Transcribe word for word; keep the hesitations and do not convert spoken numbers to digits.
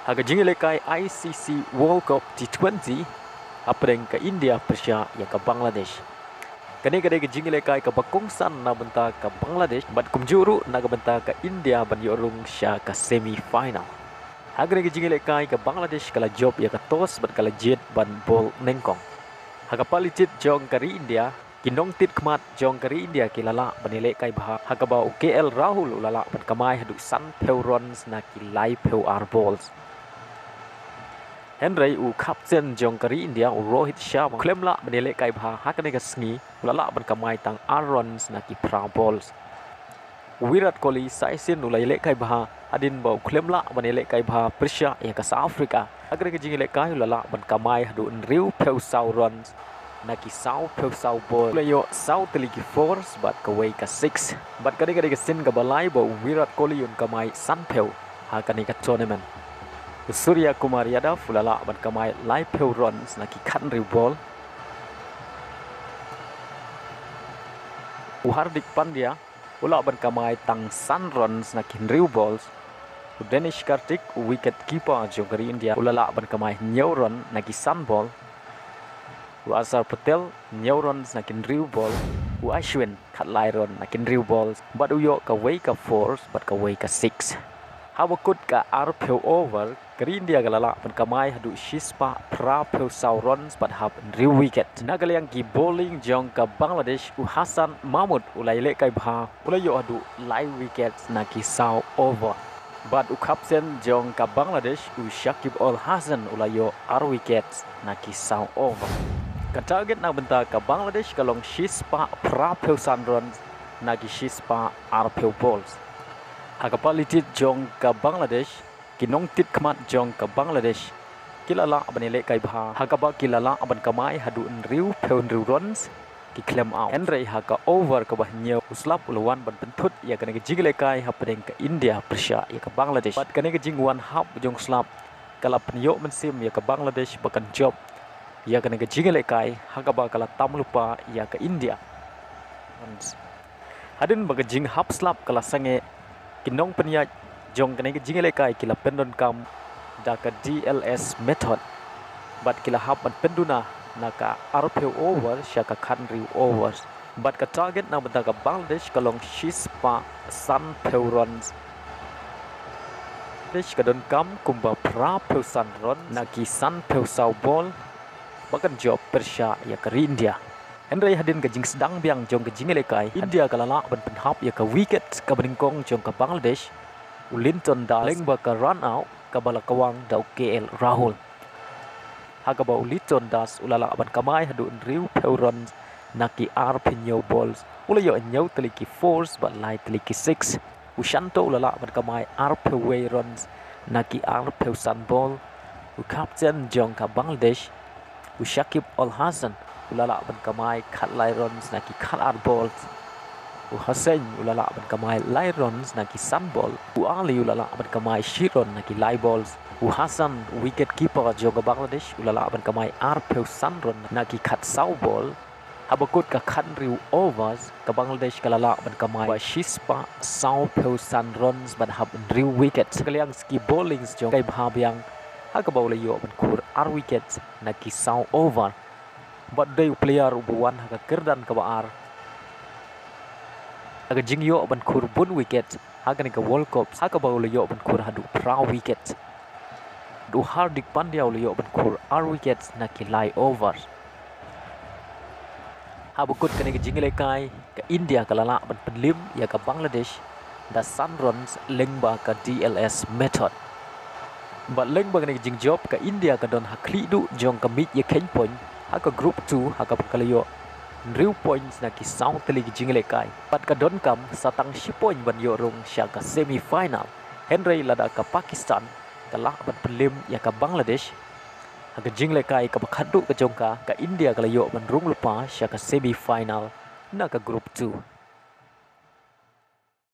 Ha ka jingïalehkai I C C World Cup T twenty, hapdeng ka India pyrshah ïa ka Bangladesh. Kane ka dei ka jingïalehkai kaba kongsan na bynta ka Bangladesh bad kumjuh ruh na ka bynta ka India ban ïoh rung sha ka semi final. Ha kane ka jingïalehkai ka Bangladesh ka la jop ïa ka toss bad ka la jied ban bol nyngkong. Ha ka pali tied jong ka ri India, ki nongtied khmat jong ka ri India ki la lah ban ïalehkai bha, ha kaba u K L Rahul u la lah ban kamai haduh sanphew runs na ki laiphew ar balls. Hynrei u captain jong ka ri India u Rohit Sharma u khlem lah ban ïalehkai bha ha kane ka sngi, u la lah ban kamai tang ar runs na ki phra balls. Virat Kohli shisien u la ïalehkai bha hadien ba u khlem lah ban ïalehkai bha pyrshah ïa ka South Africa. Ha kane ka jingïalehkai u la lah ban kamai haduh hynriewphew saw runs na ki sawphew saw ball. U la ïoh saw tylli ki fours bad kawei ka six. Bad kane ka dei ka sien kaba lai ba u Virat Kohli un kamai sanphew ha kane ka tournament. U Surya Kumar Yadav u la lah ban kamai laiphew runs na ki khathynriew ball. U Hardik Pandya u lah ban kamai tang san runs na ki hynriew balls. U Dinesh Karthik, u wicket keeper jong ka ri India, u la lah ban kamai hynñiew run na ki san ball. U Axar Patel, hynñiew runs na ki hynriew ball. U Ashwin, khatlai run na ki hynriew balls bad u ïoh kawei ka fours bad kawei ka six. Haba kut ka arphew over, ka ri India ka la lah ban kamai haduh shispah phraphew saw runs bad hap hynriew wicket. Na ka liang ki bowling jong ka Bangladesh, u Hassan Mahmood u la ïalehkai bha, u la ïoh haduh lai wicket na ki saw over. Bad u captain jong ka Bangladesh, u Shakib Al Hasan u la ïoh ar wicket na ki saw over. Ka target na bynta ka Bangladesh ka long shispah phraphew san runs na ki shispah arphew balls. Ha ka pali tied jong ka Bangladesh, ki nongtied khmat jong ka Bangladesh ki la lah ban ïalehkai bha, ha kaba ki la lah ban kamai haduh hynriewphew hynriew runs, ki khlem out. Hynrei ha ka over kaba hynñiew u slap u la wan ban pynthut ïa kane ka jingïalehkai hapdeng ka India pyrshah ïa ka Bangladesh. Bad kane ka jingwan hap jong u slap ka la pynïoh mynsiem ïa ka Bangladesh ba kan jop ïa kane ka jingïalehkai, ha kaba ka la tam lypa ïa ka India. Hadien ba ka jinghap slap ka la sangeh, ki nongpynïaid jong kane ka jingïalehkai ki la pyndonkam da ka D L S method bad ki la hap ban pynduna na ka arphew over sha ka khathynriew over. Bad ka target na bynta ka Bangladesh ka long shispah sanphew runs. Bangladesh ka donkam kumba phraphew san runs na ki sanphew saw ball ba kan jop pyrshah ïa ka ri India. Hynrei hadien ka jingsdang biang jong ka jingïalehkai, India ka la lah ban pynhap ïa ka wicket kaba nyngkong jong ka Bangladesh, u Linton Das, lyngba ka run out kaba la kawang da u K L Rahul. Ha kaba u Linton Das u la lah ban kamai haduh hynriewphew runs na ki arphew hynñiew balls, u la ïoh hynñiew tylli ki fours bad lai tylli ki six. U Shanto u la lah ban kamai arphew wei runs na ki arphew san ball. U captain jong ka Bangladesh, u Shakib Al Hasan, u la lah ban kamai khatlai runs na ki khatar balls. U Hussain u la lah ban kamai lai runs na ki san ball. U Ali u la lah ban kamai shi run na ki lai balls. U Hassan, wicket keeper jong ka Bangladesh, u la lah ban kamai arphew san run na ki khatsaw ball. Haba kut ka khathynriew overs, ka Bangladesh ka la lah ban kamai ba shispah sawphew san runs bad hap hynriew wicket. Ka liang ki bowlings jong ka, kai bha biang, ha kaba u la ïoh ban khur ar wicket na ki saw over. Bad u dei u player uba wan ha ka kyrdan kaba ar ha ka jingïoh ban khur bun wicket ha kane ka World Cup, ha kaba u la ïoh ban khur haduh phra wicket. U Hardik Pandya u la ïoh ban khur ar wicket na ki lai over. Haba kut kane ka jingïalehkai, ka India ka la lah ban pynliem ïa ka Bangladesh da san runs lyngba ka D L S method. Bad lyngba kane ka jingjop, ka India ka don ha khlieh duh jong ka miej ïakheiñ point ha ka Group two, ha kaba ka la ïoh hynriew points na ki saw tylli ki jingïalehkai. Bad ka donkam sa tang shi point ban ïoh rung sha ka semi final. Hynrei lada ka Pakistan ka lah ban pynliem ïa ka Bangladesh ha ka jingïalehkai kaba khatduh ka jong ka, ka India ka la ïoh ban rung lypa sha ka semi final na ka Group two.